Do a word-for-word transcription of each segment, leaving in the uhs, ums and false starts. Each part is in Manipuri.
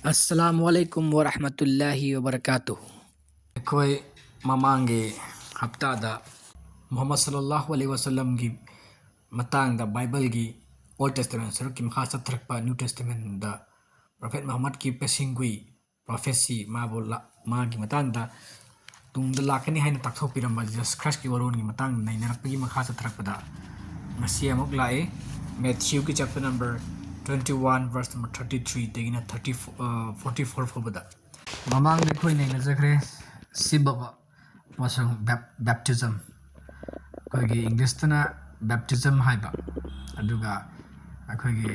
Assalamu alaikum wa rahmatullahi wa barakatuh. ꯑꯩꯈꯣꯏ ꯃꯃꯥꯡꯒꯤ ꯍꯞꯇꯥꯗ ꯃꯨꯍꯝꯃꯗ ꯁꯜꯂꯜꯂꯥꯍꯨ ꯑꯂꯩꯍꯤ ꯋꯥꯁꯜꯂꯝꯒꯤ ꯃꯇꯥꯡꯗ ꯕꯥꯏꯕꯜꯒꯤ Old Testament ꯁꯔꯨꯛꯀꯤ ꯃꯈꯥ ꯆꯠꯊꯔꯛꯄ New Testamentꯗ Prophet ꯃꯨꯍꯝꯃꯗꯀꯤ ꯄꯦꯁꯤꯡꯒꯨꯏ, prophecy, ꯃꯥꯕꯨ ꯂꯥ-, ꯃꯥꯒꯤ ꯃꯇꯥꯡꯗ ꯇꯨꯡꯗ ꯂꯥꯛꯀꯅꯤ ꯍꯥꯏꯅ ꯇꯥꯛꯊꯣꯛꯄꯤꯔꯝꯕ Jesus Christꯀꯤ ꯋꯥꯔꯣꯜꯒꯤ ꯃꯇꯥꯡꯗ ꯅꯩꯅꯔꯛꯄꯒꯤ ꯃꯈꯥ ꯆꯠꯊꯔꯛꯄꯗ ꯉꯁꯤ ꯑꯃꯨꯛ ꯂꯥꯛꯑꯦ꯫ Matthewꯒꯤ chapter number twenty one verse number thirty threeꯗꯒꯤꯅ thirty four, forty four ꯐꯥꯎꯕꯗ꯫ ꯃꯃꯥꯡꯗ ꯑꯩꯈꯣꯏ ꯅꯩꯅꯖꯈ꯭ꯔꯦ ꯁꯤꯕꯕ ꯑꯃꯁꯨꯡ bap-, baptism꯫ ꯑꯩꯈꯣꯏꯒꯤ Englishꯇꯅ baptism ꯍꯥꯏꯕ, ꯑꯗꯨꯒ ꯑꯩꯈꯣꯏꯒꯤ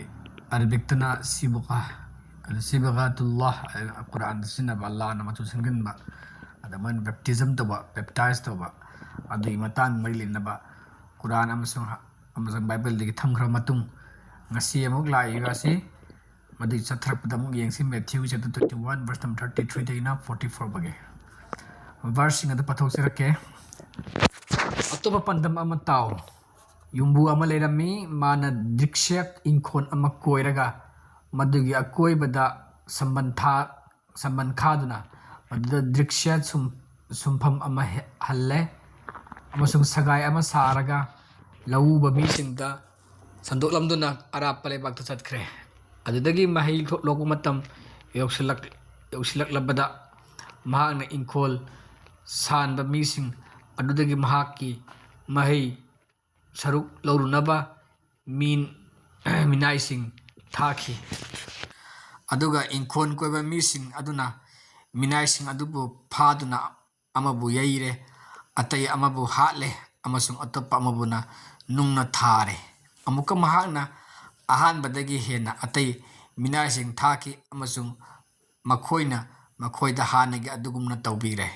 Arabicꯇꯅ ꯁꯤꯕꯨꯀꯥ, ꯑꯗꯨ ꯁꯤꯕꯒꯥꯇꯨꯜꯂꯥꯍ, ꯀꯨꯔꯥꯟꯗ ꯁꯤꯖꯤꯟꯅꯕ, ꯑꯜꯂꯥꯍꯅ ꯃꯆꯨ ꯁꯪꯖꯤꯟꯕ, ꯑꯗ ꯃꯣꯏꯅ baptism ꯇꯧꯕ, baptize ꯇꯧꯕ, ꯑꯗꯨꯒꯤ ꯃꯇꯥꯡ ꯃꯔꯤ ꯂꯩꯅꯕ ꯀꯨꯔꯥꯟ ꯑꯃꯁꯨꯡ, ꯑꯃꯁꯨꯡ ꯕꯥꯏꯕꯜꯗꯒꯤ ꯊꯝꯈ꯭ꯔꯕ ꯃꯇꯨꯡ, ꯉꯁꯤ ꯑꯃꯨꯛ ꯂꯥꯛꯏꯕ ꯑꯁꯤ ꯃꯗꯨꯒꯤ ꯆꯠꯊꯔꯛꯄꯗ ꯑꯃꯨꯛ ꯌꯦꯡꯁꯤ꯫ Matthewꯒꯤ chapter twenty one verse number thirty threeꯗꯒꯤꯅ forty four ꯐꯥꯎꯒꯤ verseꯁꯤꯡ ꯑꯗꯨ ꯄꯥꯊꯣꯛꯆꯔꯛꯀꯦ꯫ ꯑꯇꯣꯞꯄ ꯄꯥꯟꯗꯝ ꯑꯃ ꯇꯥꯎ꯫ ꯌꯨꯝꯕꯨ ꯑꯃ ꯂꯩꯔꯝꯃꯤ꯫ ꯃꯥꯅ ꯗ꯭ꯔꯤꯛꯁ꯭ꯌ ꯏꯪꯈꯣꯜ ꯑꯃ ꯀꯣꯏꯔꯒ ꯃꯗꯨꯒꯤ ꯑꯀꯣꯏꯕꯗ ꯁꯝꯕꯟ ꯊꯥ-, ꯁꯝꯕꯟ ꯈꯥꯗꯨꯅ ꯃꯗꯨꯗ ꯗ꯭ꯔꯤꯛꯁ꯭ꯌ ꯁꯨꯝ-, ꯁꯨꯝꯐꯝ ꯑꯃ ꯍꯦ-, ꯍꯜꯂꯦ ꯑꯃꯁꯨꯡ ꯁꯒꯥꯏ ꯑꯃ ꯁꯥꯔꯒ ꯂꯧꯎꯕ ꯃꯤꯁꯤꯡꯗ ꯁꯟꯗꯣꯛꯂꯝꯗꯨꯅ ꯑꯔꯥꯞꯄ ꯂꯩꯕꯥꯛꯇ ꯆꯠꯈ꯭ꯔꯦ꯫ ꯑꯗꯨꯗꯒꯤ ꯃꯍꯩ ꯂꯣꯛꯄ ꯃꯇꯝ ꯌꯧꯁꯤꯜꯂꯛ-, ꯌꯧꯁꯤꯜꯂꯛꯂꯕꯗ ꯃꯍꯥꯛꯅ ꯏꯪꯈꯣꯜ ꯁꯥꯟꯕ ꯃꯤꯁꯤꯡ ꯑꯗꯨꯗꯒꯤ ꯃꯍꯥꯛꯀꯤ ꯃꯍꯩ ꯁꯔꯨꯛ ꯂꯧꯔꯨꯅꯕ ꯃꯤ-, ꯃꯤꯅꯥꯏꯁꯤꯡ ꯊꯥꯈꯤ꯫ ꯑꯗꯨꯒ ꯏꯪꯈꯣꯜ ꯀꯣꯏꯕ ꯃꯤꯁꯤꯡ ꯑꯗꯨꯅ ꯃꯤꯅꯥꯏꯁꯤꯡ ꯑꯗꯨꯕꯨ ꯐꯥꯗꯨꯅ ꯑꯃꯕꯨ ꯌꯩꯔꯦ, ꯑꯇꯩ ꯑꯃꯕꯨ ꯍꯥꯠꯂꯦ, ꯑꯃꯁꯨꯡ ꯑꯇꯣꯞꯄ ꯑꯃꯕꯨꯅ ꯅꯨꯡꯅ ꯊꯥꯔꯦ꯫ ꯑꯃꯨꯛꯀ ꯃꯍꯥꯛꯅ ꯑꯍꯥꯟꯕꯗꯒꯤ ꯍꯦꯟꯅ ꯑꯇꯩ ꯃꯤꯅꯥꯏꯁꯤꯡ ꯊꯥꯈꯤ, ꯑꯃꯁꯨꯡ ꯃꯈꯣꯏꯅ ꯃꯈꯣꯏꯗ ꯍꯥꯟꯅꯒꯤ ꯑꯗꯨꯒꯨꯝꯅ ꯇꯧꯕꯤꯔꯦ꯫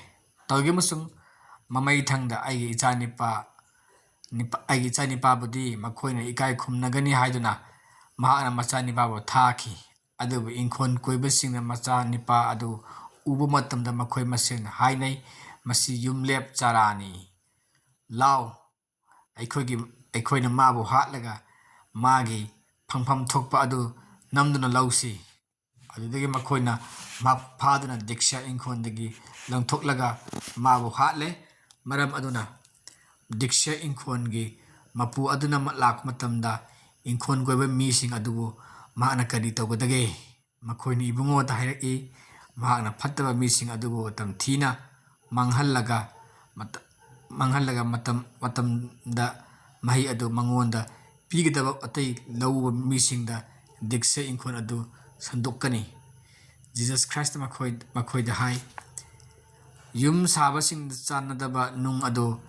ꯇꯧꯏ ꯑꯃꯁꯨꯡ ꯃꯃꯩꯊꯪꯗ ꯑꯩꯒꯤ ꯏꯆꯥꯅꯤꯄꯥ, ꯅꯤꯄꯥ-, ꯑꯩꯒꯤ ꯏꯆꯥꯅꯤꯄꯥꯕꯨꯗꯤ ꯃꯈꯣꯏꯅ ꯏꯀꯥꯏ ꯈꯨꯝꯅꯒꯅꯤ ꯍꯥꯏꯗꯨꯅ ꯃꯍꯥꯛꯅ ꯃꯆꯥꯅꯤꯄꯥꯕꯨ ꯊꯥꯈꯤ꯫ ꯑꯗꯨꯕꯨ ꯏꯪꯈꯣꯜ ꯀꯣꯏꯕꯁꯤꯡꯅ ꯃꯆꯥꯅꯤꯄꯥ ꯑꯗꯨ ꯎꯕ ꯃꯇꯝꯗ ꯃꯈꯣꯏ ꯃꯁꯦꯟ ꯍꯥꯏꯅꯩ, "ꯃꯁꯤ ꯌꯨꯝꯂꯦꯞ ꯆꯥꯔꯥꯅꯤ꯫ ꯂꯥꯎ, ꯑꯩꯈꯣꯏꯒꯤ, ꯑꯩꯈꯣꯏꯅ ꯃꯥꯕꯨ ꯍꯥꯠꯂꯒ ꯃꯥꯒꯤ ꯐꯪꯐꯝ ꯊꯣꯛꯄ ꯑꯗꯨ ꯅꯝꯗꯨꯅ ꯂꯧꯁꯤ"꯫ ꯑꯗꯨꯗꯒꯤ ꯃꯈꯣꯏꯅ ꯃꯍꯥꯛ ꯐꯥꯗꯨꯅ ꯗꯤꯛꯁꯥ ꯏꯪꯈꯣꯜꯗꯒꯤ ꯂꯪꯊꯣꯛꯂꯒ ꯃꯥꯕꯨ ꯍꯥꯠꯂꯦ꯫ ꯃꯔꯝ ꯑꯗꯨꯅ ꯗꯤꯛꯁꯥ ꯏꯪꯈꯣꯜꯒꯤ ꯃꯄꯨ ꯑꯗꯨꯅ ꯂꯥꯛꯄ ꯃꯇꯝꯗ ꯏꯪꯈꯣꯜ ꯀꯣꯏꯕ ꯃꯤꯁꯤꯡ ꯑꯗꯨꯕꯨ ꯃꯍꯥꯛꯅ ꯀꯔꯤ ꯇꯧꯒꯗꯒꯦ? ꯃꯈꯣꯏꯅ ꯏꯕꯨꯡꯉꯣꯗ ꯍꯥꯏꯔꯛꯏ, ꯃꯍꯥꯛꯅ ꯐꯠꯇꯕ ꯃꯤꯁꯤꯡ ꯑꯗꯨꯕꯨ ꯃꯇꯝ ꯊꯤꯅ ꯃꯥꯡꯍꯜꯂꯒ, ꯃꯇ-, ꯃꯥꯡꯍꯜꯂꯒ ꯃꯇꯝ, ꯃꯇꯝꯗ ꯃꯍꯩ ꯑꯗꯨ ꯃꯉꯣꯟꯗ ꯄꯤꯒꯗꯕ ꯑꯇꯩ ꯂꯧꯎꯕ ꯃꯤꯁꯤꯡꯗ ꯗꯤꯛꯁꯥ ꯏꯪꯈꯣꯜ ꯑꯗꯨ ꯁꯟꯗꯣꯛꯀꯅꯤ꯫ ꯖꯤꯖꯁ ꯈ꯭ꯔꯥꯏꯁꯇ ꯃꯈꯣꯏ, ꯃꯈꯣꯏꯗ ꯍꯥꯏ, ꯌꯨꯝ ꯁꯥꯕꯁꯤꯡꯗ ꯆꯥꯟꯅꯗꯕ ꯅꯨꯡ ꯑꯗꯨ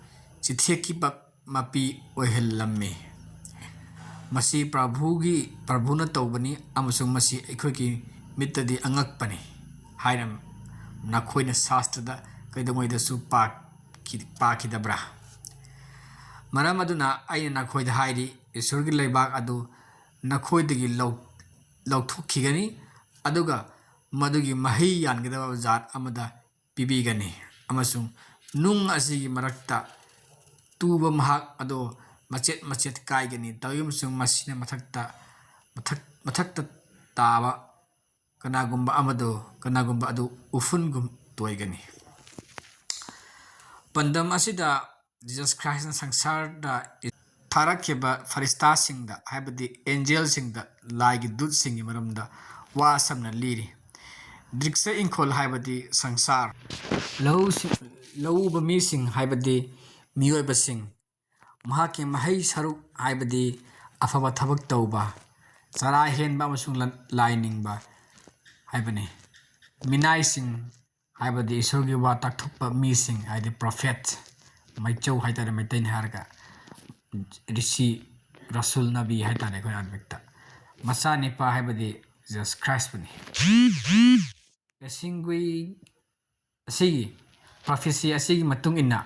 ꯆꯤꯊꯦꯛꯈꯤꯕ ꯃꯄꯤ ꯑꯣꯏꯍꯜꯂꯝꯃꯤ꯫ ꯃꯁꯤ ꯄ꯭ꯔꯚꯨꯒꯤ, ꯄ꯭ꯔꯚꯨꯅ ꯇꯧꯕꯅꯤ ꯑꯃꯁꯨꯡ ꯃꯁꯤ ꯑꯩꯈꯣꯏꯒꯤ ꯃꯤꯠꯇꯗꯤ ꯑꯉꯛꯄꯅꯤ ꯍꯥꯏꯅ ꯅꯈꯣꯏꯅ ꯁꯥꯁꯇ꯭ꯔꯗ ꯀꯩꯗꯧꯉꯩꯗꯁꯨ ꯄꯥꯈꯤ-, ꯄꯥꯈꯤꯗꯕ꯭ꯔꯥ? ꯃꯔꯝ ꯑꯗꯨꯅ ꯑꯩꯅ ꯅꯈꯣꯏꯗ ꯍꯥꯏꯔꯤ, ꯏꯁꯣꯔꯒꯤ ꯂꯩꯕꯥꯛ ꯑꯗꯨ ꯅꯈꯣꯏꯗꯒꯤ ꯂꯧ-, ꯂꯧꯊꯣꯛꯈꯤꯒꯅꯤ, ꯑꯗꯨꯒ ꯃꯗꯨꯒꯤ ꯃꯍꯩ ꯌꯥꯟꯒꯗꯕ ꯖꯥꯠ ꯑꯃꯗ ꯄꯤꯕꯤꯒꯅꯤ, ꯑꯃꯁꯨꯡ ꯅꯨꯡ ꯑꯁꯤꯒꯤ ꯃꯔꯛꯇ ꯇꯨꯕ ꯃꯍꯥꯛ ꯑꯗꯣ ꯃꯆꯦꯠ ꯃꯆꯦꯠ ꯀꯥꯏꯒꯅꯤ꯫ ꯇꯧꯏ ꯑꯃꯁꯨꯡ ꯃꯁꯤꯅ ꯃꯊꯛꯇ, ꯃꯊꯛ-, ꯃꯊꯛꯇ ꯇꯥꯕ ꯀꯅꯥꯒꯨꯝꯕ ꯑꯃꯗꯣ, ꯀꯅꯥꯒꯨꯝꯕ ꯑꯗꯨ ꯎꯐꯨꯟꯒꯨꯝ ꯇꯣꯏꯒꯅꯤ꯫ ꯄꯥꯟꯗꯝ ꯑꯁꯤꯗ ꯖꯤꯖꯁ ꯈ꯭ꯔꯥꯏꯁꯅ ꯁꯪꯁꯥꯔꯗ ꯊꯥꯔꯛꯈꯤꯕ ꯐꯔꯤꯁꯇꯥꯁꯤꯡꯗ, ꯍꯥꯏꯕꯗꯤ ꯑꯦꯟꯖꯦꯜꯁꯤꯡꯗ, ꯂꯥꯏꯒꯤ ꯗꯨꯠꯁꯤꯡꯒꯤ ꯃꯔꯝꯗ ꯋꯥ ꯑꯁꯝꯅ ꯂꯤꯔꯤ꯫ ꯗ꯭ꯔꯤꯛꯁ ꯏꯪꯈꯣꯜ ꯍꯥꯏꯕꯗꯤ ꯁꯪꯁꯥꯔ, ꯂꯧꯎꯁꯤ-, ꯂꯧꯎꯕ ꯃꯤꯁꯤꯡ ꯍꯥꯏꯕꯗꯤ ꯃꯤꯑꯣꯏꯕꯁꯤꯡ, ꯃꯍꯥꯛꯀꯤ ꯃꯍꯩ ꯁꯔꯨꯛ ꯍꯥꯏꯕꯗꯤ ꯑꯐꯕ ꯊꯕꯛ ꯇꯧꯕ, ꯆꯔꯥ ꯍꯦꯟꯕ ꯑꯃꯁꯨꯡ ꯂ-, ꯂꯥꯏ ꯅꯤꯡꯕ ꯍꯥꯏꯕꯅꯤ꯫ ꯃꯤꯅꯥꯏꯁꯤꯡ ꯍꯥꯏꯕꯗꯤ ꯏꯁꯣꯔꯒꯤ ꯋꯥ ꯇꯥꯛꯊꯣꯛꯄ ꯃꯤꯁꯤꯡ, ꯍꯥꯏꯗꯤ ꯄ꯭ꯔꯣꯐꯦꯠ, ꯃꯩꯆꯧ ꯍꯥꯏꯇꯥꯔꯦ, ꯃꯩꯇꯩꯅ ꯍꯥꯏꯔꯒ ꯔꯤꯁꯤ, ꯔꯁꯨꯜ, ꯅꯕꯤ ꯍꯥꯏꯇꯥꯔꯦ ꯑꯩꯈꯣꯏ ꯑꯥꯔꯕꯤꯛꯇ꯫ ꯃꯆꯥꯅꯤꯄꯥ ꯍꯥꯏꯕꯗꯤ ꯖꯤꯖꯁ ꯈ꯭ꯔꯥꯏꯁꯄꯨꯅꯤ꯫ ꯄꯦꯁꯤꯡꯒꯨꯏ ꯑꯁꯤꯒꯤ, ꯄ꯭ꯔꯣꯐꯦꯁꯤ ꯑꯁꯤꯒꯤ ꯃꯇꯨꯡ ꯏꯟꯅ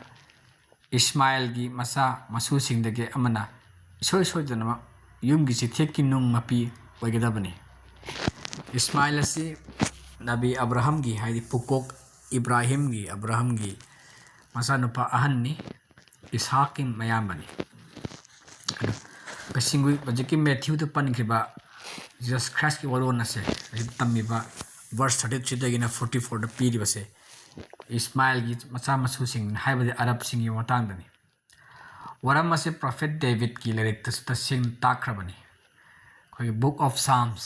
ꯏꯁꯃꯥꯏꯜꯒꯤ ꯃꯆꯥ ꯃꯁꯨꯁꯤꯡꯗꯒꯤ ꯑꯃꯅ ꯏꯁꯣꯏ ꯁꯣꯏꯗꯅꯃꯛ ꯌꯨꯝꯒꯤ ꯆꯤꯊꯦꯛꯀꯤ ꯅꯨꯡ ꯃꯄꯤ ꯑꯣꯏꯒꯗꯕꯅꯤ꯫ ꯏꯁꯃꯥꯏꯜ ꯑꯁꯤ ꯅꯕꯤ ꯑꯕ꯭ꯔꯥꯍꯝꯒꯤ, ꯍꯥꯏꯗꯤ ꯄꯨꯀꯣꯛ ꯏꯕ꯭ꯔꯥꯍꯤꯝꯒꯤ, ꯑꯕ꯭ꯔꯥꯍꯝꯒꯤ ꯃꯆꯥꯅꯨꯄꯥ ꯑꯍꯟꯅꯤ, ꯏꯁꯍꯥꯛꯀꯤ ꯃꯌꯥꯝꯕꯅꯤ꯫ ꯑꯗꯨ ꯄꯦꯁꯤꯡꯒꯨꯏ ꯍꯧꯖꯤꯛꯀꯤ ꯃꯦꯊ꯭ꯌꯨꯗ ꯄꯟꯈ꯭ꯔꯤꯕ Jesus Christ ꯀꯤ ꯋꯥꯔꯣꯜ ꯑꯁꯦ ꯍꯧꯖꯤꯛ ꯇꯝꯃꯤꯕ verse thirty three ꯗꯒꯤꯅ forty four ꯗ ꯄꯤꯔꯤꯕꯁꯦ ꯏꯁꯃꯥꯏꯜꯒꯤ ꯃꯆꯥ ꯃꯁꯨꯁꯤꯡ, ꯍꯥꯏꯕꯗꯤ ꯑꯔꯕꯁꯤꯡꯒꯤ ꯃꯇꯥꯡꯗꯅꯤ꯫ ꯋꯥꯔꯝ ꯑꯁꯤ ꯄ꯭ꯔꯣꯐꯦꯠ ꯗꯦꯕꯤꯠꯀꯤ ꯂꯥꯏꯔꯤꯛꯇꯁꯨ ꯇꯁꯦꯡꯅ ꯇꯥꯛꯈ꯭ꯔꯕꯅꯤ꯫ ꯑꯩꯈꯣꯏꯒꯤ Book of Psalms,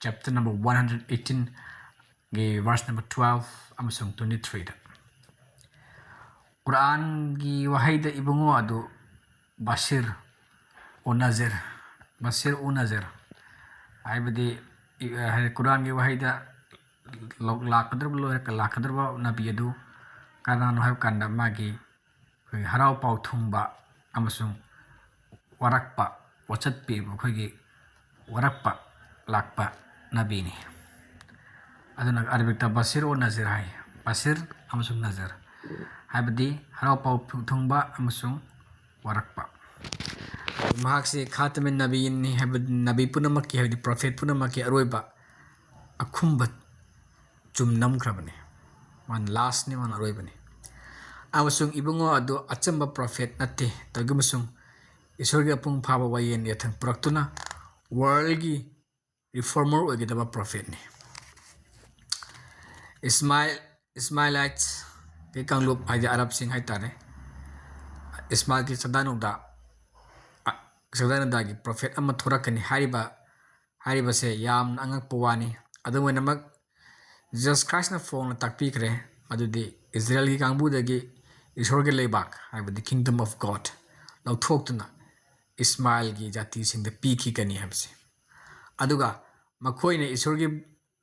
chapter number one hundred eighteen ꯒꯤ verse number twelve ꯑꯃꯁꯨꯡ twenty three ꯗ꯫ ꯀꯨꯔꯥꯟꯒꯤ ꯋꯥꯍꯩꯗ ꯏꯕꯨꯡꯉꯣ ꯑꯗꯨ ꯕꯁꯤꯔ ꯑꯣ ꯅꯖꯤꯔ, ꯕꯁꯤꯔ ꯑꯣ ꯅꯖꯤꯔ ꯍꯥꯏꯕꯗꯤ, ꯏ-, ꯍꯥꯏꯗꯤ ꯀꯨꯔꯥꯟꯒꯤ ꯋꯥꯍꯩꯗ ꯂꯧ-, ꯂꯥꯛꯀꯗꯧꯔꯤꯕ, ꯂꯣꯏꯔꯛ-, ꯂꯥꯛꯀꯗꯧꯔꯤꯕ ꯅꯕꯤ ꯑꯗꯨ ꯀꯅꯥꯅꯣ ꯍꯥꯏꯕ ꯀꯥꯟꯗ, ꯃꯥꯒꯤ ꯑꯩꯈꯣꯏꯒꯤ ꯍꯔꯥꯎ ꯄꯥꯎ ꯊꯨꯡꯕ ꯑꯃꯁꯨꯡ ꯋꯥꯔꯛꯄ, ꯋꯥꯆꯠ ꯄꯤꯕ, ꯑꯩꯈꯣꯏꯒꯤ ꯋꯥꯔꯛꯄ ꯂꯥꯛꯄ ꯅꯕꯤꯅꯤ꯫ ꯑꯗꯨꯅ ꯑꯔꯕꯤꯛꯇ ꯕꯁꯤꯔ ꯑꯣ ꯅꯖꯤꯔ ꯍꯥꯏ꯫ ꯕꯁꯤꯔ ꯑꯃꯁꯨꯡ ꯅꯖꯤꯔ ꯍꯥꯏꯕꯗꯤ ꯍꯔꯥꯎ ꯄꯥꯎ ꯊꯨꯡꯕ ꯑꯃꯁꯨꯡ ꯋꯥꯔꯛꯄ꯫ ꯃꯍꯥꯛꯁꯤ ꯈꯥꯇꯃꯤꯟ ꯅꯕꯤꯅꯤ, ꯍꯥꯏꯕꯗꯤ ꯅꯕꯤ ꯄꯨꯝꯅꯃꯛꯀꯤ, ꯍꯥꯏꯕꯗꯤ ꯄ꯭ꯔꯣꯐꯦꯠ ꯄꯨꯝꯅꯃꯛꯀꯤ ꯑꯔꯣꯏꯕ ꯑꯈꯨꯝꯕ ꯆꯨꯝ ꯅꯝꯈ꯭ꯔꯕꯅꯤ꯫ ꯃꯥꯅ ꯂꯥꯁꯅꯤ, ꯃꯥꯅ ꯑꯔꯣꯏꯕꯅꯤ꯫ ꯑꯃꯁꯨꯡ ꯏꯕꯨꯡꯉꯣ ꯑꯗꯨ ꯑꯆꯝꯕ ꯄ꯭ꯔꯣꯐꯦꯠ ꯅꯠꯇꯦ, ꯇꯧꯕꯇꯕꯨ ꯏꯁꯣꯔꯒꯤ ꯃꯄꯨꯡ ꯐꯥꯕ ꯋꯥꯌꯦꯜ ꯌꯥꯊꯪ ꯄꯨꯔꯛꯇꯨꯅ ꯋꯥꯔꯜꯒꯤ ꯔꯤꯐꯣꯔꯃꯔ ꯑꯣꯏꯒꯗꯕ ꯄ꯭ꯔꯣꯐꯦꯠꯅꯤ꯫ ꯏꯁꯃꯥꯏꯜ, ꯏꯁꯃꯥꯏꯂꯥꯏꯠꯁꯀꯤ ꯀꯥꯡꯂꯨꯞ, ꯍꯥꯏꯗꯤ ꯑꯔꯕꯁꯤꯡ ꯍꯥꯏꯇꯥꯔꯦ, ꯏꯁꯃꯥꯏꯜꯒꯤ ꯆꯥꯗꯥꯅꯨꯗ, ꯑ, ꯆꯥꯗꯥꯅꯨꯗꯒꯤ ꯄ꯭ꯔꯣꯐꯦꯠ ꯑꯃ ꯊꯣꯔꯛꯀꯅꯤ ꯍꯥꯏꯔꯤꯕ, ꯍꯥꯏꯔꯤꯕꯁꯦ ꯌꯥꯝꯅ ꯑꯉꯛꯄ ꯋꯥꯅꯤ꯫ ꯑꯗꯨꯝ ꯑꯣꯏꯅꯃꯛ, Jesus Christꯅ ꯐꯣꯡꯅ ꯇꯥꯛꯄꯤꯈ꯭ꯔꯦ ꯃꯗꯨꯗꯤ ꯏꯁꯔꯥꯌꯦꯜꯒꯤ ꯀꯥꯡꯕꯨꯗꯒꯤ ꯏꯁꯣꯔꯒꯤ ꯂꯩꯕꯥꯛ, ꯍꯥꯏꯕꯗꯤ Kingdom of God, ꯂꯧꯊꯣꯛꯇꯨꯅ ꯏꯁꯃꯥꯏꯜꯒꯤ ꯖꯥꯇꯤꯁꯤꯡꯗ ꯄꯤꯈꯤꯒꯅꯤ ꯍꯥꯏꯕꯁꯦ꯫ ꯑꯗꯨꯒ ꯃꯈꯣꯏꯅ ꯏꯁꯣꯔꯒꯤ,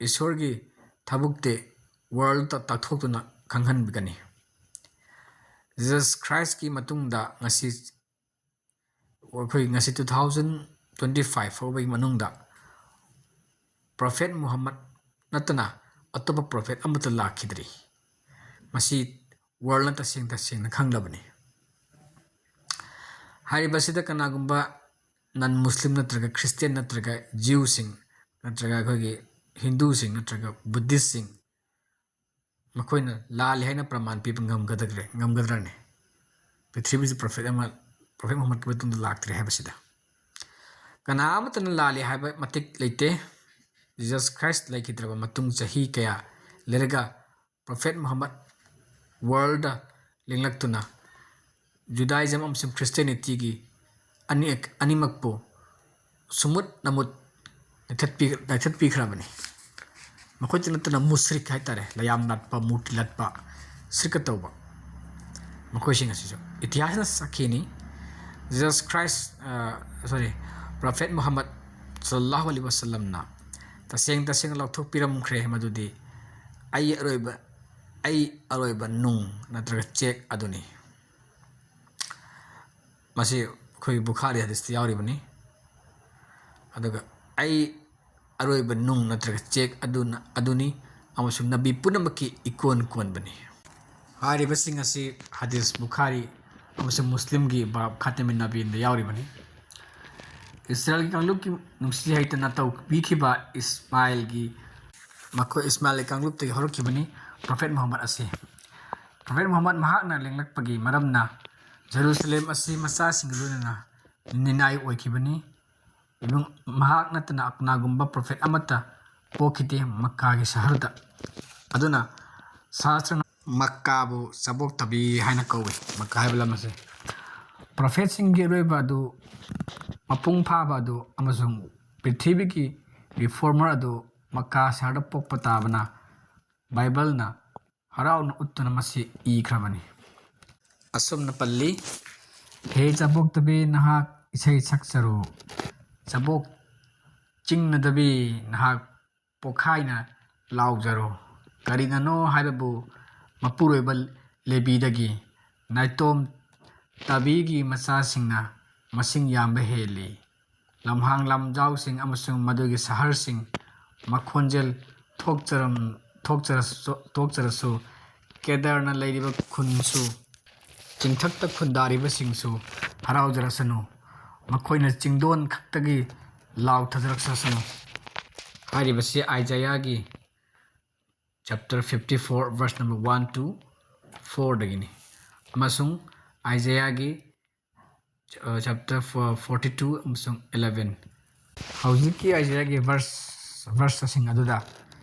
ꯏꯁꯣꯔꯒꯤ ꯊꯕꯛꯇꯤ ꯋꯥꯔꯜꯗ ꯇꯥꯛꯊꯣꯛꯇꯨꯅ ꯈꯪꯍꯟꯕꯤꯒꯅꯤ꯫ Jesus Christꯀꯤ ꯃꯇꯨꯡꯗ ꯉꯁꯤ, ꯑꯩꯈꯣꯏ ꯉꯁꯤ two thousand twenty five ꯐꯥꯎꯕꯒꯤ ꯃꯅꯨꯡꯗ ꯄ꯭ꯔꯣꯐꯦꯠ ꯃꯨꯍꯝꯃꯗ ꯅꯠꯇꯅ ꯑꯇꯣꯞꯄ ꯄ꯭ꯔꯣꯐꯦꯠ ꯑꯃꯠꯇ ꯂꯥꯛꯈꯤꯗ꯭ꯔꯤ꯫ ꯃꯁꯤ ꯋꯥꯔꯜꯗꯅ ꯇꯁꯦꯡ ꯇꯁꯦꯡꯅ ꯈꯪꯂꯕꯅꯤ꯫ ꯍꯥꯏꯔꯤꯕꯁꯤꯗ ꯀꯅꯥꯒꯨꯝꯕ non Muslim ꯅꯠꯇ꯭ꯔꯒ ꯈ꯭ꯔꯤꯁꯇꯤꯌꯥꯟ ꯅꯠꯇ꯭ꯔꯒ ꯖꯤꯎꯁꯤꯡ ꯅꯠꯇ꯭ꯔꯒ ꯑꯩꯈꯣꯏꯒꯤ ꯍꯤꯟꯗꯨꯁꯤꯡ ꯅꯠꯇ꯭ꯔꯒ ꯕꯨꯙꯤꯁꯁꯤꯡ, ꯃꯈꯣꯏꯅ ꯂꯥꯜꯂꯤ ꯍꯥꯏꯅ ꯄ꯭ꯔꯃꯥꯟ ꯄꯤꯕ ꯉꯝꯒꯗ꯭ꯔꯦ, ꯉꯝꯒꯗ꯭ꯔꯅꯦ? ꯄ꯭ꯔꯤꯊꯤꯕꯤꯁꯤ ꯄ꯭ꯔꯣꯐꯦꯠ ꯑꯃ, ꯄ꯭ꯔꯣꯐꯦꯠ ꯃꯨꯍꯝꯃꯗꯀꯤ ꯃꯇꯨꯡꯗ ꯂꯥꯛꯇ꯭ꯔꯦ ꯍꯥꯏꯕꯁꯤꯗ꯫ ꯀꯅꯥ ꯑꯃꯠꯇꯅ ꯂꯥꯜꯂꯤ ꯍꯥꯏꯕ ꯃꯇꯤꯛ ꯂꯩꯇꯦ꯫ Jesus Christ ꯂꯩꯈꯤꯗ꯭ꯔꯕ ꯃꯇꯨꯡ ꯆꯍꯤ ꯀꯌꯥ ꯂꯩꯔꯒ Prophet Muhammad world ꯂꯤꯡꯂꯛꯇꯨꯅ Judaism ꯑꯃꯁꯨꯡ Christianityꯒꯤ ꯑꯅꯤ-, ꯑꯅꯤꯃꯛꯄꯨ ꯁꯨꯃꯨꯠ ꯅꯃꯨꯠ ꯅꯩꯊꯠꯄꯤ-, ꯅꯩꯊꯠꯄꯤꯈ꯭ꯔꯕꯅꯤ꯫ ꯃꯈꯣꯏꯇ ꯅꯠꯇꯅ ꯃꯨꯁ꯭ꯔꯤꯛ ꯍꯥꯏꯇꯥꯔꯦ, ꯂꯌꯥꯝ ꯂꯥꯠꯄ, ꯃꯨꯔꯇꯤ ꯂꯥꯠꯄ, ꯁꯤꯔꯛꯀ ꯇꯧꯕ ꯃꯈꯣꯏꯁꯤꯡ ꯑꯁꯤꯁꯨ꯫ ꯏꯇꯤꯍꯥꯁꯅ ꯁꯥꯈꯤꯅꯤ꯫ Jesus Christ, ꯑ, sorry, Prophet Muhammad ꯁꯜꯂꯜꯂꯥꯍꯨ ꯑꯂꯩꯍꯤ ꯋꯥꯁꯜꯂꯝꯅ ꯇꯁꯦꯡ ꯇꯁꯦꯡꯅ ꯂꯥꯎꯊꯣꯛꯄꯤꯔꯝꯈ꯭ꯔꯦ ꯃꯗꯨꯗꯤ, "ꯑꯩ ꯑꯔꯣꯏꯕ, ꯑꯩ ꯑꯔꯣꯏꯕ ꯅꯨꯡ ꯅꯠꯇ꯭ꯔꯒ ꯆꯦꯛ ꯑꯗꯨꯅꯤ"꯫ ꯃꯁꯤ ꯑꯩꯈꯣꯏ ꯕꯨꯈꯥꯔꯤ ꯍꯗꯤꯁꯇ ꯌꯥꯎꯔꯤꯕꯅꯤ꯫ ꯑꯗꯨꯒ "ꯑꯩ ꯑꯔꯣꯏꯕ ꯅꯨꯡ ꯅꯠꯇ꯭ꯔꯒ ꯆꯦꯛ ꯑꯗꯨꯅ, ꯑꯗꯨꯅꯤ ꯑꯃꯁꯨꯡ ꯅꯕꯤ ꯄꯨꯝꯅꯃꯛꯀꯤ ꯏꯀꯣꯟ ꯀꯣꯟꯕꯅꯤ"꯫ ꯍꯥꯏꯔꯤꯕꯁꯤꯡ ꯑꯁꯤ ꯍꯗꯤꯁ ꯕꯨꯈꯥꯔꯤ ꯑꯃꯁꯨꯡ ꯃꯨꯁꯂꯤꯝꯒꯤ ꯕꯥꯕ ꯈꯥꯇꯤꯃꯤꯟ ꯅꯕꯤꯟꯗ ꯌꯥꯎꯔꯤꯕꯅꯤ꯫ ꯏꯁꯔꯥꯌꯦꯜꯒꯤ ꯀꯥꯡꯂꯨꯞꯀꯤ ꯅꯨꯡꯁꯤ ꯍꯩꯇꯅ ꯇꯧꯕꯤꯈꯤꯕ ꯏꯁꯃꯥꯏꯜꯒꯤ, ꯃꯈꯣꯏ ꯏꯁꯃꯥꯏꯜꯒꯤ ꯀꯥꯡꯂꯨꯞꯇꯒꯤ ꯍꯧꯔꯛꯈꯤꯕꯅꯤ Prophet Muhammad ꯑꯁꯤ꯫ Prophet Muhammad ꯃꯍꯥꯛꯅ ꯂꯦꯡꯂꯛꯄꯒꯤ ꯃꯔꯝꯅ ꯖꯦꯔꯨꯁꯂꯦꯝ ꯑꯁꯤ ꯃꯆꯥꯁꯤꯡꯒ ꯂꯣꯏꯅꯅ ꯅꯤꯅꯥꯏ ꯑꯣꯏꯈꯤꯕꯅꯤ꯫ ꯏꯕꯨꯡ, ꯃꯍꯥꯛ ꯅꯠꯇꯅ ꯀꯅꯥꯒꯨꯝꯕ prophet ꯑꯃꯠꯇ ꯄꯣꯛꯈꯤꯗꯦ ꯃꯛꯀꯥꯒꯤ ꯁꯍꯔꯗ꯫ ꯑꯗꯨꯅ ꯁꯥꯁꯇ꯭ꯔꯅ ꯃꯛꯀꯥꯕꯨ ꯆꯥꯕꯣꯛꯇꯕꯤ ꯍꯥꯏꯅ ꯀꯧꯏ꯫ ꯃꯛꯀꯥ ꯍꯥꯏꯕ ꯂꯝ ꯑꯁꯦ꯫ Prophetꯁꯤꯡꯒꯤ ꯑꯔꯣꯏꯕ ꯑꯗꯨ, ꯃꯄꯨꯡ ꯐꯥꯕ ꯑꯗꯨ ꯑꯃꯁꯨꯡ ꯄ꯭ꯔꯤꯊꯤꯕꯤꯒꯤ reformer ꯑꯗꯨ ꯃꯛꯀꯥ ꯁꯍꯔꯗ ꯄꯣꯛꯄ ꯇꯥꯕꯅ ꯕꯥꯏꯕꯜꯅ ꯍꯔꯥꯎꯅ ꯎꯠꯇꯨꯅ ꯃꯁꯤ ꯏꯈ꯭ꯔꯕꯅꯤ꯫ ꯑꯁꯨꯝꯅ ꯄꯜꯂꯤ, "ꯍꯦ ꯆꯥꯕꯣꯛꯇꯕꯤ, ꯅꯍꯥꯛ ꯏꯁꯩ ꯁꯛꯆꯔꯨ꯫ ꯆꯥꯕꯣꯛ ꯆꯤꯡꯅꯗꯕꯤ, ꯅꯍꯥꯛ ꯄꯣꯈꯥꯏꯅ ꯂꯥꯎꯖꯔꯨ꯫ ꯀꯔꯤꯅꯅꯣ ꯍꯥꯏꯕꯕꯨ ꯃꯄꯨꯔꯣꯏꯕ ꯂꯦꯕꯤꯗꯒꯤ ꯅꯥꯏꯇꯣꯝ ꯇꯥꯕꯤꯒꯤ ꯃꯆꯥꯁꯤꯡꯅ ꯃꯁꯤꯡ ꯌꯥꯝꯕ ꯍꯦꯜꯂꯤ꯫ ꯂꯝꯍꯥꯡ ꯂꯝꯖꯥꯎꯁꯤꯡ ꯑꯃꯁꯨꯡ ꯃꯗꯨꯒꯤ ꯁꯍꯔꯁꯤꯡ ꯃꯈꯣꯟꯖꯦꯜ ꯊꯣꯛꯆꯔꯝ-, ꯊꯣꯛꯆꯔꯁꯨ, ꯊꯣꯛꯆꯔꯁꯨ, ꯀꯦꯗꯔꯅ ꯂꯩꯔꯤꯕ ꯈꯨꯟꯁꯨ, ꯆꯤꯡꯊꯛꯇ ꯈꯨꯟꯗꯥꯔꯤꯕꯁꯤꯡꯁꯨ ꯍꯔꯥꯎꯖꯔꯁꯅꯨ꯫ ꯃꯈꯣꯏꯅ ꯆꯤꯡꯗꯣꯟ ꯈꯛꯇꯒꯤ ꯂꯥꯎꯊꯖꯔꯛꯁꯅꯨ"꯫ ꯍꯥꯏꯔꯤꯕꯁꯤ ꯑꯥꯏꯖꯥꯌꯥꯒꯤ chapter fifty four, verse number one to fourꯗꯒꯤꯅꯤ꯫ ꯑꯃꯁꯨꯡ ꯑꯥꯏꯖꯥꯌꯥꯒꯤ ꯆꯦꯞꯇꯔ ꯐꯣꯔꯇꯤ ꯇꯨ ꯑꯃꯁꯨꯡ ꯏꯂꯦꯚꯦꯟ꯫ ꯍꯧꯖꯤꯛꯀꯤ ꯑꯥꯏꯖꯤꯌꯥꯒꯤ ꯚꯔꯁ ꯚꯔꯁꯁꯤꯡ ꯑꯗꯨꯗ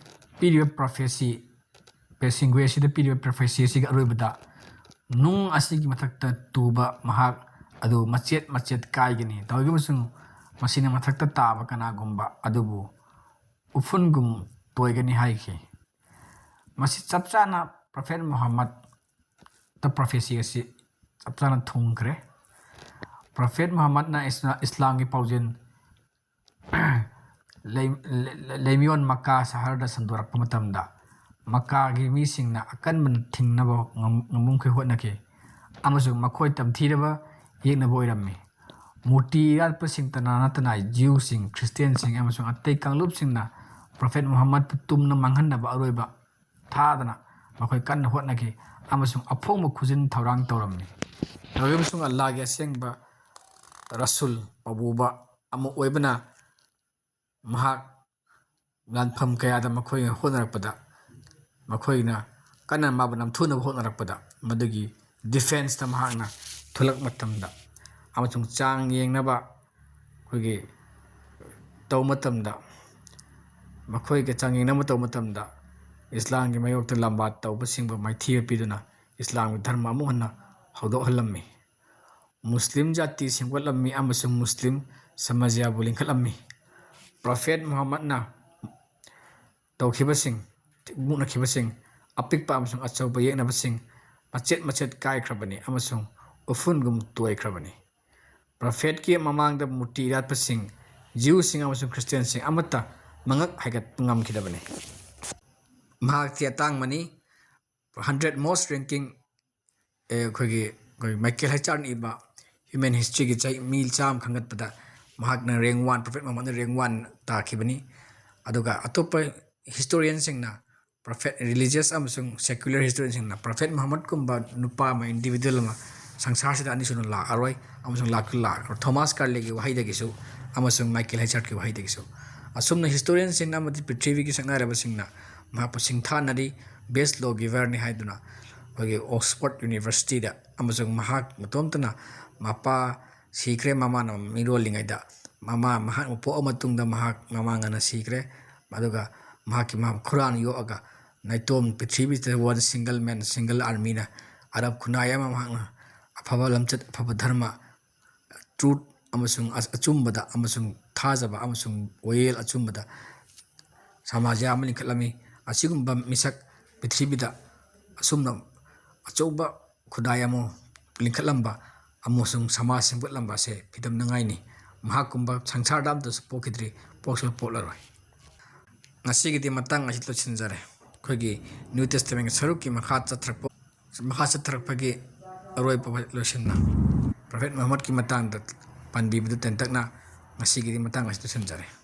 ꯄꯤꯔꯤꯕ ꯄ꯭ꯔꯣꯐꯦꯁꯤ, ꯄꯦꯁꯤꯡꯒ꯭ꯋꯦ ꯑꯁꯤꯗ ꯄꯤꯔꯤꯕ ꯄ꯭ꯔꯣꯐꯦꯁꯤ ꯑꯁꯤꯒꯤ ꯑꯔꯣꯏꯕꯗ ꯅꯨꯡ ꯑꯁꯤꯒꯤ ꯃꯊꯛꯇ ꯇꯨꯕ ꯃꯍꯥꯛ ꯑꯗꯨ ꯃꯆꯦꯠ ꯃꯆꯦꯠ ꯀꯥꯏꯒꯅꯤ꯫ ꯇꯧꯔꯤꯕꯁꯤꯡ ꯃꯁꯤꯅ ꯃꯊꯛꯇ ꯇꯥꯕ ꯀꯅꯥꯒꯨꯝꯕ ꯑꯗꯨꯕꯨ ꯎꯐꯨꯟꯒꯨꯝ ꯇꯣꯏꯒꯅꯤ ꯍꯥꯏꯈꯤ꯫ ꯃꯁꯤ ꯆꯞ ꯆꯥꯅ ꯄ꯭ꯔꯣꯐꯦꯠ ꯃꯨꯍꯝꯃꯗ ꯄ꯭ꯔꯣꯐꯦꯁꯤ ꯑꯁꯤ ꯆꯞ ꯆꯥꯅ ꯊꯨꯡꯈ꯭ꯔꯦ꯫ ꯄ꯭ꯔꯣꯐꯦꯠ ꯃꯨꯍꯝꯃꯗꯅ ꯏꯁꯂꯥꯝꯒꯤ ꯄꯥꯎꯖꯦꯜ ꯂꯩꯃꯤꯌꯣꯟ ꯃꯀꯥ ꯁꯍꯔꯗ ꯁꯟꯗꯣꯔꯛꯄ ꯃꯇꯝꯗ ꯃꯀꯥꯒꯤ ꯃꯤꯁꯤꯡꯅ ꯑꯀꯟꯕꯅ ꯊꯤꯡꯅꯕ ꯉꯝꯃꯨꯈꯩ ꯍꯣꯠꯅꯈꯤ ꯑꯃꯁꯨꯡ ꯃꯈꯣꯏ ꯇꯝꯊꯤꯔꯕ ꯌꯦꯛꯅꯕ ꯑꯣꯏꯔꯝꯃꯤ꯫ ꯃꯨꯔꯇꯤ ꯏꯔꯥꯠꯄꯁꯤꯡꯇ ꯅꯠꯇꯅ ꯖ꯭ꯌꯨꯁꯤꯡ, ꯈ꯭ꯔꯤꯁꯇꯤꯌꯥꯟꯁꯤꯡ ꯑꯃꯁꯨꯡ ꯑꯇꯩ ꯀꯥꯡꯂꯨꯞꯁꯤꯡꯅ ꯄ꯭ꯔꯣꯐꯦꯠ ꯃꯨꯍꯝꯃꯗꯄꯨ ꯇꯨꯝꯅ ꯃꯥꯡꯍꯟꯅꯕ ꯑꯔꯣꯏꯕ ꯊꯥꯗꯅ ꯃꯈꯣꯏ ꯀꯟꯅ ꯍꯣꯠꯅꯈꯤ ꯑꯃꯁꯨꯡ ꯑꯐꯣꯡꯕ ꯈꯨꯖꯤꯟ ꯊꯧꯔꯥꯡ ꯇꯧꯔꯝꯃꯤ꯫ ꯇꯧꯔꯤꯕꯁꯤꯡ ꯑꯜꯂꯥꯍꯒꯤ ꯑꯁꯦꯡꯕ ꯔꯁꯨꯜ ꯄꯥꯕꯨꯕ ꯑꯃ ꯑꯣꯏꯕꯅ ꯃꯍꯥꯛ ꯂꯥꯟꯐꯝ ꯀꯌꯥꯗ ꯃꯈꯣꯏꯅ ꯍꯣꯠꯅꯔꯛꯄꯗ ꯃꯈꯣꯏꯅ ꯀꯟꯅ ꯃꯥꯕꯨ ꯅꯝꯊꯨꯅꯕ ꯍꯣꯠꯅꯔꯛꯄꯗ ꯃꯗꯨꯒꯤ ꯗꯤꯐꯦꯟꯁꯇ ꯃꯍꯥꯛꯅ ꯊꯣꯛꯂꯛꯄ ꯃꯇꯝꯗ ꯑꯃꯁꯨꯡ ꯆꯥꯡ ꯌꯦꯡꯅꯕ ꯑꯩꯈꯣꯏꯒꯤ ꯇꯧꯕ ꯃꯇꯝꯗ ꯃꯈꯣꯏꯒ ꯆꯥꯡꯌꯦꯡꯅꯕ ꯇꯧꯕ ꯃꯇꯝꯗ ꯏꯁꯂꯥꯝꯒꯤ ꯃꯥꯌꯣꯛꯇ ꯂꯝꯕꯥ ꯇꯧꯕꯁꯤꯡꯕꯨ ꯃꯥꯏꯊꯤꯕ ꯄꯤꯗꯨꯅ ꯏꯁꯂꯥꯝꯒꯤ ꯙꯔꯃ ꯑꯃꯨꯛ ꯍꯟꯅ ꯍꯧꯗꯣꯛꯍꯜꯂꯝꯃꯤ꯫ ꯃꯨꯁꯂꯤꯝ ꯖꯥꯇꯤ ꯁꯦꯝꯒꯠꯂꯝꯃꯤ ꯑꯃꯁꯨꯡ ꯃꯨꯁꯂꯤꯝ ꯁꯃꯥꯖ꯭ꯌꯥꯕꯨ ꯂꯤꯡꯈꯠꯂꯝꯃꯤ꯫ ꯄ꯭ꯔꯣꯐꯦꯠ ꯃꯨꯍꯝꯃꯗꯅ ꯇꯧꯈꯤꯕꯁꯤꯡ, ꯃꯨꯛꯅꯈꯤꯕꯁꯤꯡ, ꯑꯄꯤꯛꯄ ꯑꯃꯁꯨꯡ ꯑꯆꯧꯕ ꯌꯦꯛꯅꯕꯁꯤꯡ ꯃꯆꯦꯠ ꯃꯆꯦꯠ ꯀꯥꯏꯈ꯭ꯔꯕꯅꯤ ꯑꯃꯁꯨꯡ ꯎꯐꯨꯟꯒꯨꯝ ꯇꯣꯏꯈ꯭ꯔꯕꯅꯤ꯫ ꯄ꯭ꯔꯣꯐꯦꯠꯀꯤ ꯃꯃꯥꯡꯗ ꯃꯨꯔꯇꯤ ꯏꯔꯥꯠꯄꯁꯤꯡ, ꯖ꯭ꯌꯨꯁꯤꯡ ꯑꯃꯁꯨꯡ ꯈ꯭ꯔꯤꯁꯇꯤꯌꯥꯟꯁꯤꯡ ꯑꯃꯠꯇ ꯃꯉꯛ ꯍꯥꯏꯒꯠꯄ ꯉꯝꯈꯤꯗꯕꯅꯤ꯫ ꯃꯍꯥꯛꯇꯤ ꯑꯇꯥꯡꯕꯅꯤ꯫ ꯍꯟꯗ꯭ꯔꯦꯠ ꯃꯣꯁ ꯔꯦꯡꯀꯤꯡ ꯑꯩꯈꯣꯏꯒꯤ ꯑꯩꯈꯣꯏ ꯃꯥꯏꯀꯦꯜ ꯍꯩꯆꯥꯔꯅ ꯏꯕ ꯍ꯭ꯌꯨꯃꯦꯟ ꯍꯤꯁꯇ꯭ꯔꯤꯒꯤ ꯆꯍꯤ ꯃꯤ ꯆꯥꯝꯃ ꯈꯟꯒꯠꯄꯗ ꯃꯍꯥꯛꯅ ꯔꯦꯡ ꯋꯥꯟ, ꯄ꯭ꯔꯣꯐꯦꯠ ꯃꯨꯍꯝꯃꯗꯅ ꯔꯦꯡ ꯋꯥꯟ ꯇꯥꯈꯤꯕꯅꯤ꯫ ꯑꯗꯨꯒ ꯑꯇꯣꯞꯄ ꯍꯤꯁꯇꯣꯔꯤꯌꯟꯁꯤꯡꯅ ꯄ꯭ꯔꯣꯐꯦꯠ, ꯔꯤꯂꯤꯖꯤꯌꯁ ꯑꯃꯁꯨꯡ ꯁꯦꯀ꯭ꯌꯨꯂꯔ ꯍꯤꯁꯇꯣꯔꯤꯌꯟꯁꯤꯡꯅ ꯄ꯭ꯔꯣꯐꯦꯠ ꯃꯨꯍꯝꯃꯗꯀꯨꯝꯕ ꯅꯨꯄꯥ ꯑꯃ, ꯏꯟꯗꯤꯕꯤꯗꯨꯋꯦꯜ ꯑꯃ ꯁꯪꯁꯥꯔꯁꯤꯗ ꯑꯅꯤꯁꯨꯅ ꯂꯥꯛꯑꯔꯣꯏ ꯑꯃꯁꯨꯡ ꯂꯥꯛꯁꯨ ꯂꯥꯛꯑꯔꯣꯏ꯫ ꯊꯣꯃꯥꯁ ꯀꯥꯔꯂꯤꯒꯤ ꯋꯥꯍꯩꯗꯒꯤꯁꯨ ꯑꯃꯁꯨꯡ ꯃꯥꯏꯀꯦꯜ ꯍꯩꯆꯥꯔꯠꯀꯤ ꯋꯥꯍꯩꯗꯒꯤꯁꯨ꯫ ꯑꯁꯨꯝꯅ ꯍꯤꯁꯇꯣꯔꯤꯌꯟꯁꯤꯡꯅ ꯑꯃꯗꯤ ꯄ꯭ꯔꯤꯊꯤꯕꯤꯒꯤ ꯁꯛꯅꯥꯏꯔꯕꯁꯤꯡꯅ ꯃꯍꯥꯛꯄꯨ ꯁꯤꯡꯊꯥꯅꯔꯤ, ꯕꯦꯁ ꯂꯣ ꯒꯤꯚꯔꯅꯤ ꯍꯥꯏꯗꯨꯅ ꯑꯩꯈꯣꯏꯒꯤ ꯑꯣꯛꯁꯐꯣꯔꯗ ꯌꯨꯅꯤꯚꯔꯁꯤꯇꯤꯗ ꯑꯃꯁꯨꯡ ꯃꯍꯥꯛ ꯃꯇꯣꯝꯇꯅ ꯃꯄꯥ ꯁꯤꯈ꯭ꯔꯦ꯫ ꯃꯃꯥꯅ ꯃꯤꯔꯣꯜꯂꯤꯉꯩꯗ, ꯃꯃꯥ, ꯃꯍꯥꯛꯅ ꯄꯣꯛꯑ ꯃꯇꯨꯡꯗ ꯃꯍꯥꯛ ꯃꯃꯥ ꯉꯟꯅ ꯁꯤꯈ꯭ꯔꯦ꯫ ꯑꯗꯨꯒ ꯃꯍꯥꯛꯀꯤ ꯃꯃꯥ ꯈꯨꯔꯥꯅ ꯌꯣꯛꯑꯒ ꯅꯥꯏꯇꯣꯝ ꯄ꯭ꯔꯤꯊꯤꯕꯤꯁꯤꯗ one single man, single armyꯅ ꯑꯔꯕ ꯈꯨꯟꯅꯥꯏ ꯑꯃ ꯃꯍꯥꯛꯅ ꯑꯐꯕ ꯂꯝꯆꯠ, ꯑꯐꯕ ꯙꯔꯃ, truth ꯑꯃꯁꯨꯡ ꯑꯆꯨꯝꯕꯗ ꯑꯃꯁꯨꯡ ꯊꯥꯖꯕ ꯑꯃꯁꯨꯡ ꯋꯥꯌꯦꯜ ꯑꯆꯨꯝꯕꯗ ꯁꯃꯥꯖ ꯑꯃ ꯂꯤꯡꯈꯠꯂꯝꯃꯤ꯫ ꯑꯁꯤꯒꯨꯝꯕ ꯃꯤꯁꯛ ꯄ꯭ꯔꯤꯊꯤꯕꯤꯗ ꯑꯁꯨꯝꯅ ꯑꯆꯧꯕ ꯈꯨꯟꯅꯥꯏ ꯑꯃ ꯂꯤꯡꯈꯠꯂꯝꯕ ꯑꯃꯁꯨꯡ ꯁꯃꯥꯖ ꯁꯦꯝꯒꯠꯂꯝꯕ ꯑꯁꯦ ꯐꯤꯗꯝꯅꯉꯥꯏꯅꯤ꯫ ꯃꯍꯥꯛꯀꯨꯝꯕ ꯁꯪꯁꯥꯔꯗ ꯑꯝꯇꯁꯨ ꯄꯣꯛꯈꯤꯗ꯭ꯔꯤ, ꯄꯣꯛꯁꯨ ꯄꯣꯛꯂꯔꯣꯏ꯫ ꯉꯁꯤꯒꯤꯗꯤ ꯃꯇꯥꯡ ꯑꯁꯤ ꯂꯣꯏꯁꯤꯟꯖꯔꯦ꯫ ꯑꯩꯈꯣꯏꯒꯤ New Testamentꯀꯤ ꯁꯔꯨꯛꯀꯤ ꯃꯈꯥ ꯆꯠꯊꯔꯛꯄ, ꯃꯈꯥ ꯆꯠꯊꯔꯛꯄꯒꯤ ꯑꯔꯣꯏꯕ ꯂꯣꯏꯁꯤꯟꯅ Prophet ꯃꯨꯍꯝꯃꯗꯀꯤ ꯃꯇꯥꯡꯗ ꯄꯟꯕꯤꯕꯗꯨ ꯇꯦꯟꯇꯛꯅ ꯉꯁꯤꯒꯤꯗꯤ ꯃꯇꯥꯡ ꯑꯁꯤ ꯂꯣꯏꯁꯤꯟꯖꯔꯦ꯫